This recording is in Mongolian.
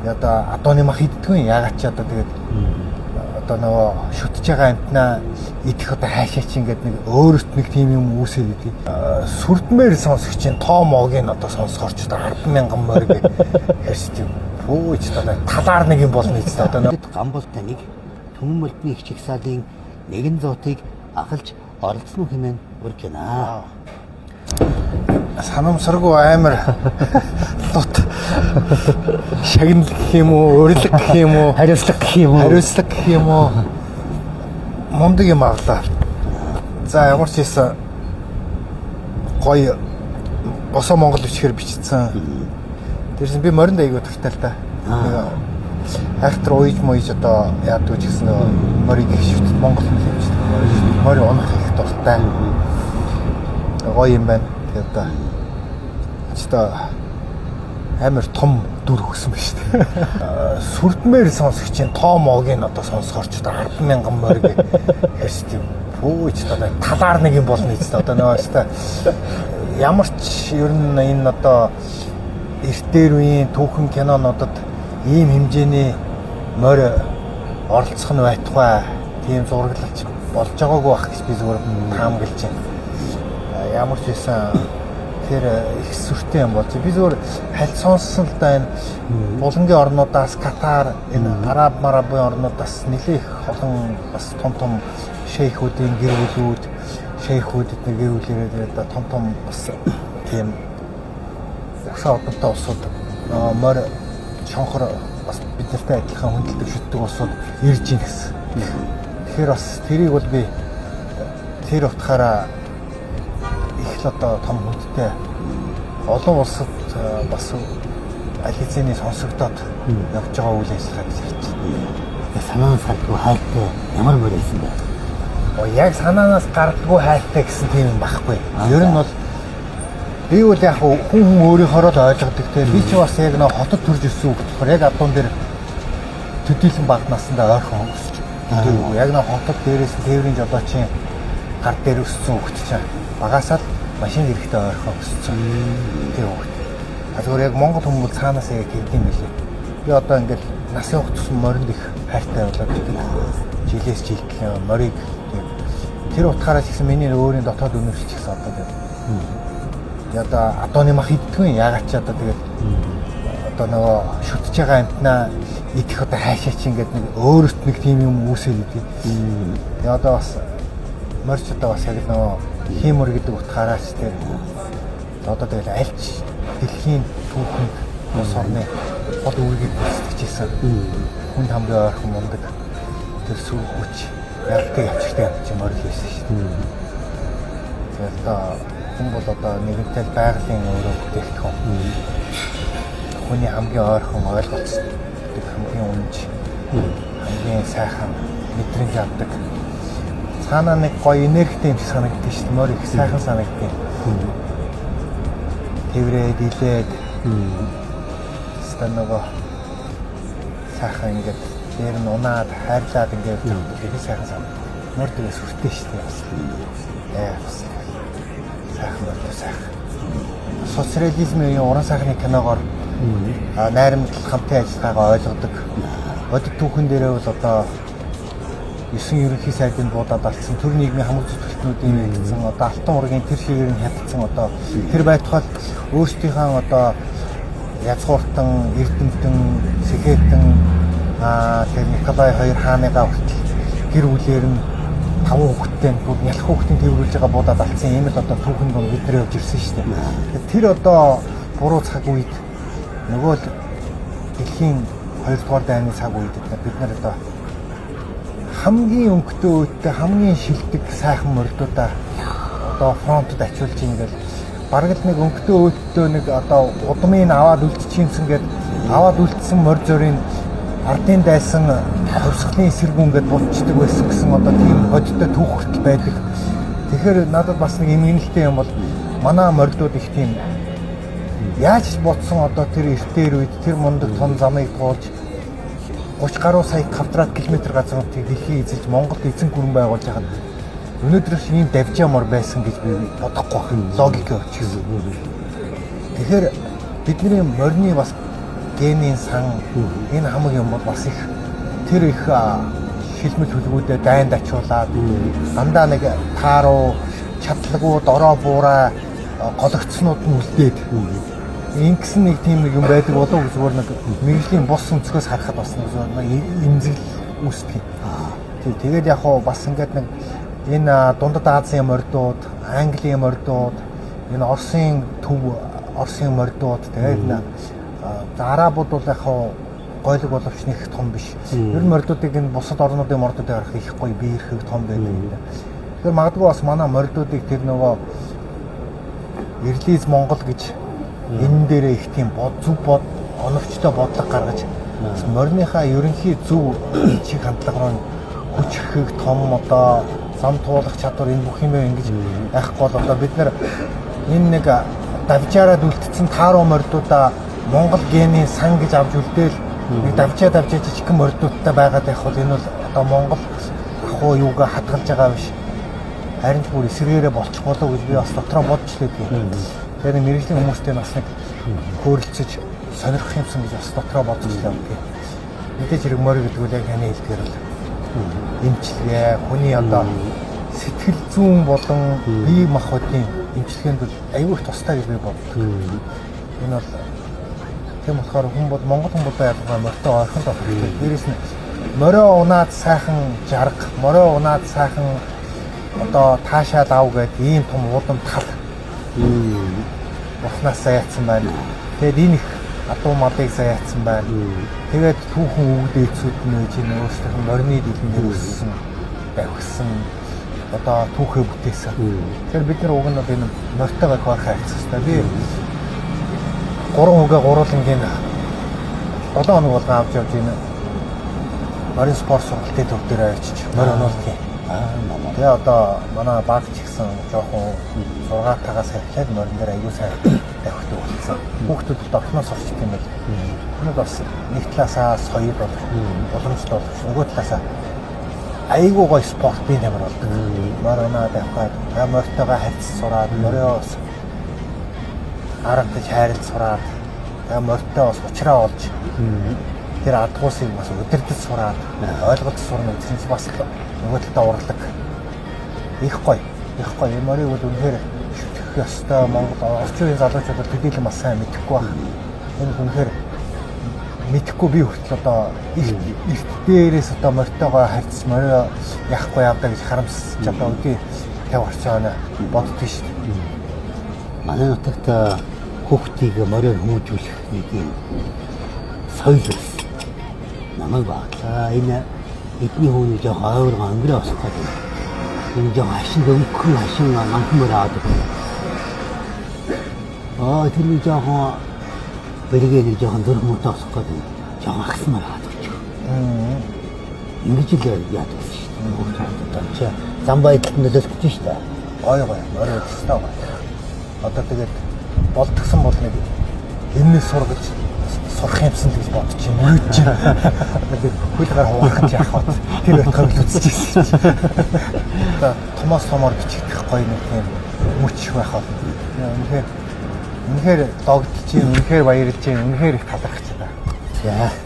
Одоо адууны мах иддэг юм. Яагаад ч одоо тэгээд одоо нөгөө шүтж байгаа амтнаа идэх одоо хайшаа чи ингээд нэг өөрөөт нэг тийм юм үүсээд идэв. Сүрдмээр сонсогч чинь тоо могийг одоо сонсохоор ч одоо 10,000 морь гэх тийм пүүч одоо талаар нэг юм болно гэж одоо Бид Гамбол таныг Түмэн мөлбний их чигсаалын нэгэн зуутыг ахалж оролцсон уу хэмээн урьж байна. Санамсаргүй амар лут шагнал гэх юм уу, урилга гэх юм уу, хариуцлага гэх юм уу? Хариуцлага гэх юм уу? Мундаг юм авлаа. За, ямар ч байсан гоё босоо монгол бичгээр бичсэн. Тэрсэн би моринд айгүй дуртай л да. Нэг айхтар уйж муйж одоо яадаг ч гэсэн нөгөө морийг их шүтдэг, монгол хүн хэмждэг. Мори унах их дуртай. Гоё юм байна. Тэгээд одоо ч одоо амар том дүр өгсөн ба шүү дээ. Сүрдмээр сонсогч чинь тоо могийг одоо сонсохоор ч одоо 10,000 морь гэх тийм пүүч одоо талаар нэг юм болно гэж одоо нөгөө өстой ямар ч ер нь энэ одоо эртээр үеийн түүхэн кинонуудад ийм хэмжээний морь оролцох нь байтугай тийм зураглалч болж байгаагүй байх гэж би зүгээр таамаглаж байна. Ямар ч байсан тэр их сүртэй юм болж би зүгээр хальт сонссон л да. Энэ булангийн орнуудаас, Катар, энэ Араб Марабын орнуудаас нэлээх олон бас том том шейхүүдийн гэр бүлүүд, шейхүүд эдгээр гэр бүлээрээ тэгээд том том бас тийм угшаа одонтой улсууд морь шонхор бас бид нартай адилхан хүндэлдэг, шүтдэг улсууд ирж ийн гэсэн. Тэгэхээр бас тэрийг бол би тэр утгаараа их л одоо том хүндтэй олон улсад бас аль хэзээний сонсогдоод явж байгаа үйл ажиллагаа гэж харж байна. Санаанаас гардгүй хайртай ямар морь байсан бэ? Яг санаанаас гардгүй хайртай гэсэн тийм юм байхгүй. Ер нь бол би бол яг хүн хүн өөрийнхөө л ойлгодог те. Би ч бас яг нэг хотод төрж өссөн хүүхэд болохоор яг адуун дээр төдийлөн бага насндаа ойрхон өсч төдийгүй. Яг нэг хотод дээрээс тээврийн жолоочийн гар дээр өссөн хүүхэд чинь багасаа л машин хэрэгтэй ойрхон өссөн. Тэр хүүхэд. А зүгээр яг монгол хүмүүс цаанаас яг тэгдэм билээ. Би одоо ингээд нас явах тусам моринд их хайртай болоод идэг. Жилээс жилд морийг тэр утгаараа ч гэсэн миний өөрийн дотоод үнэмшил ч гэсэн одоо тэгээд одоо адууны мах иддэг юм. Яагаад ч одоо тэгээд одоо нөгөө шүтж байгаа амтнаа идэх одоо хайшаа чи ингээд нэг өөрөөт нэг тийм юм үүсээд идэв. Тэгээ одоо бас морьч одоо бас яг нөгөө хиймөр гэдэг утгаараа ч тэр одоо тэгэл альч дэлхийн түүхэнд улс орны гол үүргийг гүйцэтгэж байсан. Хүнд хамгийн ойрхон мундаг тэр сүр хүч ялтыг авчиртай юм чи морил байсан шүү дээ. Тэгээд одоо хүн бол одоо нэгэнтэй байгалийн өөрөө бүтээгдэхүүн. Хүний хамгийн ойрхон ойлголцдог, хамгийн үнж, хамгийн сайхан мэдрэмж авдаг. Цаанаа нэг гоё энергитэй юм шиг санагддаг шүү дээ. Морь их сайхан санагддаг. Тэврээд, илээд өстой нөгөө сайхан ингээд дээр нь унаад хайрлаад ингээд их сайхан санагддаг. Морь тэгээ сүртэй шүү дээ бас. Бас сайхан болоо сайхан. Социализмын үеийн уран сайхны киногоор найрамдал хамтын ажиллагаагаа ойлгодог. Бодит түүхэн дээрээ бол одоо 9 ерөнхий сайдын буудаад алдсан, төр нийгмийн хамаг зүтгэлтнүүдийн нэгдсэн, одоо алтан ургийн тэр шигээр нь хятадсан, одоо тэр байтугай өөрсдийнхээ одоо язгууртан, эрдэмтэн, сэхэтэн тэр Николай хоёр хааныгаа хүртэл гэр бүлээр нь 5 хүүхэдтэй бүр нялх хүүхдийн тэргүүлж байгаа буудаад алдсан ийм л одоо түүхэн дунд бид нар явж ирсэн шүү дээ. Тэр одоо буруу цаг үед нөгөө л дэлхийн 2 дугаар дайны цаг үед бид нар одоо хамгийн өнгөтэй өөдтэй хамгийн шилдэг сайхан морьдуудаа одоо фронтод ачуулж ингээл бараг л нэг өнгөтэй өөдтэй нэг одоо удмын аваад үлдчихимсэн гээд аваад үлдсэн морь зөрийн ардын дайсан хувьсгалын эсэргүүн гээд булчдаг байсан гэсэн одоо тийм бодиттой түүх хүртэл байдаг. Тэгэхээр надад бас нэг эмгэнэлтэй юм бол манай морьдууд их тийм яаж бодсон одоо тэр эртээр үед тэр мундаг том замыг туулж 30 гаруй сая квадрат километр газар нутгийг дэлхийг эзэлж Монголд эзэн гүрэн байгуулж хахад өнөөдөр шиг ийм давжаамар байсан гэж би бодохгүй байна. Логик явчихсан. Тэгэхээр бидний морины бас генийн сан энэ хамаг юм бол бас их тэр их шилмэл хүлгүүдэд дайнд ачуулаад дандаа нэг тааруу чадлагуу дороо буурай гологцснууд нь үлдээд ингэсэн нэг тийм нэг юм байдаг болов уу зүгээр нэг мэргэжлийн бус өнцгөөс харахад бас нэг зүгээр нэг эмзэгэл үүсдэг. Тий, тэгээд яг хуу бас ингээд нэг энэ Дундад Азийн мордууд, Английн мордууд, энэ Оросын төв Оросын мордууд тэгээд энэ арабууд бол яг хуу гойлог боловч нэг том биш. Ер нь мордуудыг энэ бусад орнуудын мордуудыг харахад их гоё биерхэг том байдаг юм да. Тэгэхээр магадгүй бас манай мордуудыг тэр нөгөө Ирлиз Монгол гэж энэ дээрээ их тийм зөв бод оновчтой бодлого гаргаж бас мориныхаа ерөнхий зөв чиг хандлага руу хүчрхэг том одоо зам туулах чадвар энэ бүх юм ингэж яахгүй бол одоо бид нар энэ нэг давжаараад үлдсэн тааруу мордуудаа Монгол генийн сан гэж авч үлдээл нэг давжаа жижигхэн мордуудтай байгаад байх бол энэ бол одоо Монгол ахуй юугаа хадгалж байгаа биш. Харин ч бүр эсрэгээрээ болчих болов гэж би бас дотроо бодож лээдэг. Тэгэхээр мэргэжлийн хүмүүстэй бас нэг хөөрөлцөж сонирхох юмсан гэж бас дотроо бодож лээ. Мэдээж хэрэг морь гэдэг нь яг таны хэлдгээр бол эмчилгээ, хүний одоо сэтгэл зүйн болон бие махбодын эмчилгээнд бол аюул их тустай гэж би боддог. Энэ бол тийм болохоор хүн бол Монгол хүн бол ялангуяа морьтой ойрхон болох хэрэгтэй. Дээрээс нь морио унаад сайхан жарга, морио унаад сайхан одоо таашаал ав гэдэг ийм том удам тал бурхнаас заяатсан байна. Тэгээд энэ их адуу малыг заяатсан байна. Тэгээд түүхэн өвөг дээдсүүд нь үеж энэ өөрсдийнх нь морины дэлгэн дээр өссөн, давхисан одоо түүхээ бүтээсэн. Тэгэхээр бид нар уг нь одоо энэ морьтойгоо их ойрхон харьцах хэрэгтэй. Би 3 хүүгээ гурвуулангийн 7 хоног болгон авч явж энэ морин спорт сургалтын төв дээр очиж морь унуулдаг. Тэгээ одоо манай баг ч гэсэн жоохон 6-таагаас эхлээд морин дээр аягүй сайн давхдаг болсон. Хүүхдүүд бол орхиноос орчдөг юм байл. Түүнийг бас нэг талаасаа соёл болох, уламжлал болох, нөгөө талаасаа аягүй гоё спорт бие тамир болдог. Морь унаа давхаад, тэгээ морьтойгоо харьцаж сураад, морио бас аргадаж хайрлаж сураад, тэгээ морьтой бас уучраа олж тэр адгуусыг бас удирдах сураад, ойлголт сурна гэсэн чинь бас нөгөө талдаа урлаг их гоё. Их гоё. Морийг бол үнэхээр шүтгэх ёстой. Монгол орчин үеийн залуучууд бол төдийлөн бас сайн мэдэхгүй байна. Энэ үнэхээр мэдэхгүй би хүртэл одоо эрт дээрээс одоо морьтойгоо харьцаж морио яахгүй явдаа гэж харамсаж одоо өдий 50 гарсан оноо боддоо шүү дээ. Манай нутагт хүүхдийг мориор хүмүүжүүлэх нэг юм соёл байсан. Намайг багтлаа. Энэ эдний хүүний жоох ойргон өнгөрөө босох гэдэг. Энэ жоох хашин өнгөн хашин намхан морь аваад. Аа тэр нэг жоохон бэргээ нэг жоохон зүрх муутай босох гэдэг. Жоохон агсан морь аваад өгч. Ингэж л яадаг байсан шүү дээ. Хүүхдүүд одоо чи зам байдалд нөлөөлөх гэж шүү дээ. Гоё гоё. Морь өстэй гоё. Одоо тэгээд болдгсон бол нэг энэс сургаж сурах юмсан л гэж бодож юм мөрөж байна. Тэгээд хөл гар хуваах нь яах вэ? Тэр байтгаар л үзчихсэн чинь. Одоо томоос томоор бичигдэх гоё нэг тийм мөч байх бол. Үнэхээр үнэхээр догдолж чинь, үнэхээр баярлж чинь, үнэхээр их талархаж байна. За.